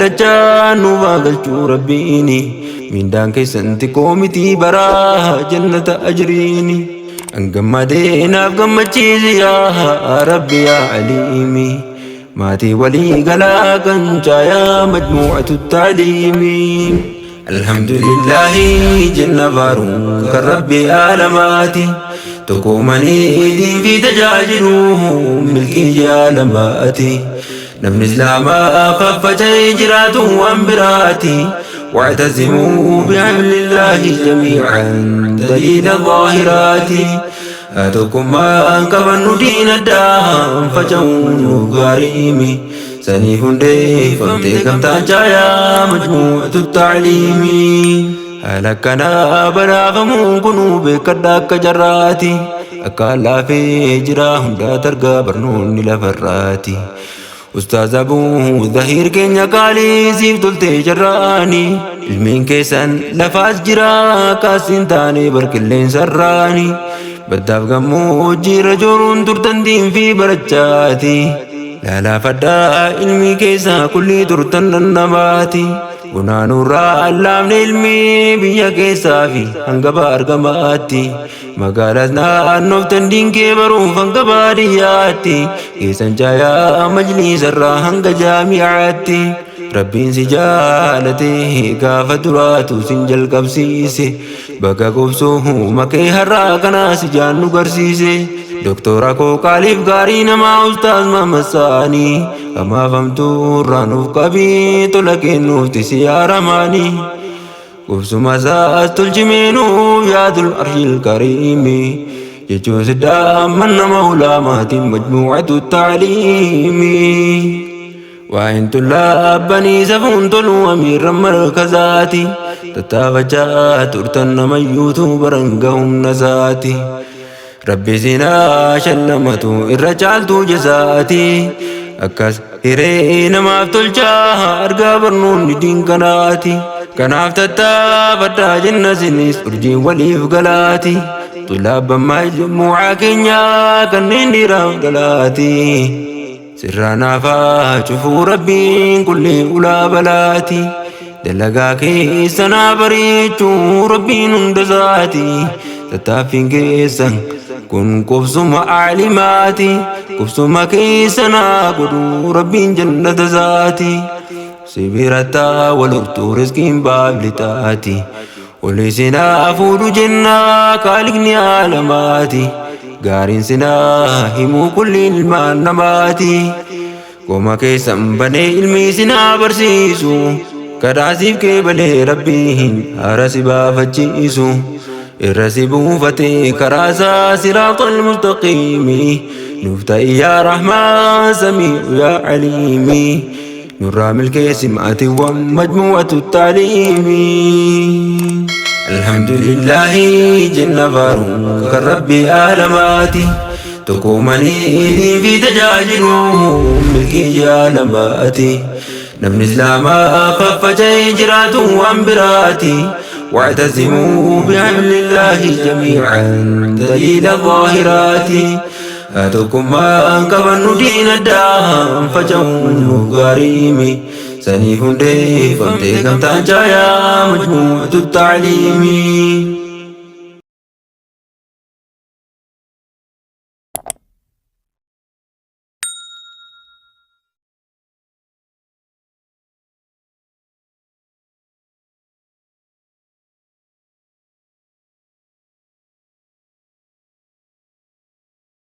dachaa nuuf haa galchuu rabbiini. Mindaan keessan xiqqoo miti baraa jannata ajriini. Gammadee naaf gammachiisi yaa Rabbi yaa Aliimi. Maatii walii galaa kan caayaa majmuucatu taaliimi. Alhamdulillahi jenna faaruun kan Rabbi aalamaati. Tokkoomanii diin fi tajaajiluu milkii jaalamaati. Namni islaamaa faffaca'ee jiraatu waan biraati. واعتصموا بحبل الله جميعا دليل الظاهرات أتكما كفن دين الدام فجون غريمي سني هندي فمتي كم تاجايا مجموعة التعليم هلكنا بلاغمون كنو بكداك جراتي أكالا في جرا هندا ترقى برنون لفراتي Ustaaz Abuu Zahiir keenya qaalii siif toltee jarraani. Ilmiin keessan lafaas jira kaasiin taane barqilleensarraani. Baddaaf gammoojjiirra jooruun turtan diinfii barachaati. Laalaafadhaa ilmii keessaa kullii turtan dhandhamaati. Gunaanuurraa allaamne ilmii biyya keessaa fi hanga argamaatti. Magaalaas naannooftan diinkee baruuf hanga baadiyyaatti. Keessan caayaa majliisarraa hanga jaami'aatti. Rabbiin si jaalate gaafa duraatu sin jalqabsiise. Bakka qobsoo makee har'aa kanaa si jaannu garsiise. Doktora koo qaaliif gaarii namaa ustaaz mamassaanii. Kamaafamtuu irraa nuuf qabii tola kennuufti si yaaramaanii. Qubsuma isaas tolchimeenuuf yaadul arshil kariimi. Jechuun siddaamman nama ulaamaatiin majmuucatu taaliimi. Waa'in tullaabbanii safuun toluu amiirra markazaati. Tattaafachaa turtan namayyuutu baran gahumna isaati. Rabbi sinaa shallamatu irra caaltuu jazaati. Akkas hiree namaaf tolchaa argaa barnoonni diinkanaati. Kanaaf tattaafadhaa jenna sinis urjiin waliif galaati. Tullaabban majmuucaa keenyaa kanneen dhiiraaf dhalaati. Sirraa naafaa cufuu rabbiin kulli ulaa balaati. Dalagaa keessanaa bareechuu rabbiin hunda isaati. Tattaaffiin keessan kun qubsuma aalimaati. Qubsuma keessanaa godhuu rabbiin jannata isaati. Sibiirataa wal hortuu riskiin baaflitaati. Olii sinaa fuudhu jennaa kaaliqni aalamaati. Gaariin sinaa himuu kulli ilmaan namaati. Qoma keessan banee ilmi sinaa barsiisu. Kadhaasiif keebalee rabbiin haara si baafachiisu. Irra si buufatee karaa isaa siraaxal mustaqiimi. Nuuf ta'i yaa Rahmaan samii'u yaa Aliimi. Nurraa milkeessi maatiiwwan majmuu'atu taaliimi. Alhamdulillahi jenna faaruun kan Rabbi aalamaati. Tokkoomanii diin fi tajaajiluu milkii jaalamaati. Namni islaamaa faffaca'ee jiraatu waan biraati. واعتصموا بحبل الله جميعا دليل الظاهرات أتكما كفن دين الدام فجون غريمي سني هندي فمتي كم تنجايا مجموعة التعليم.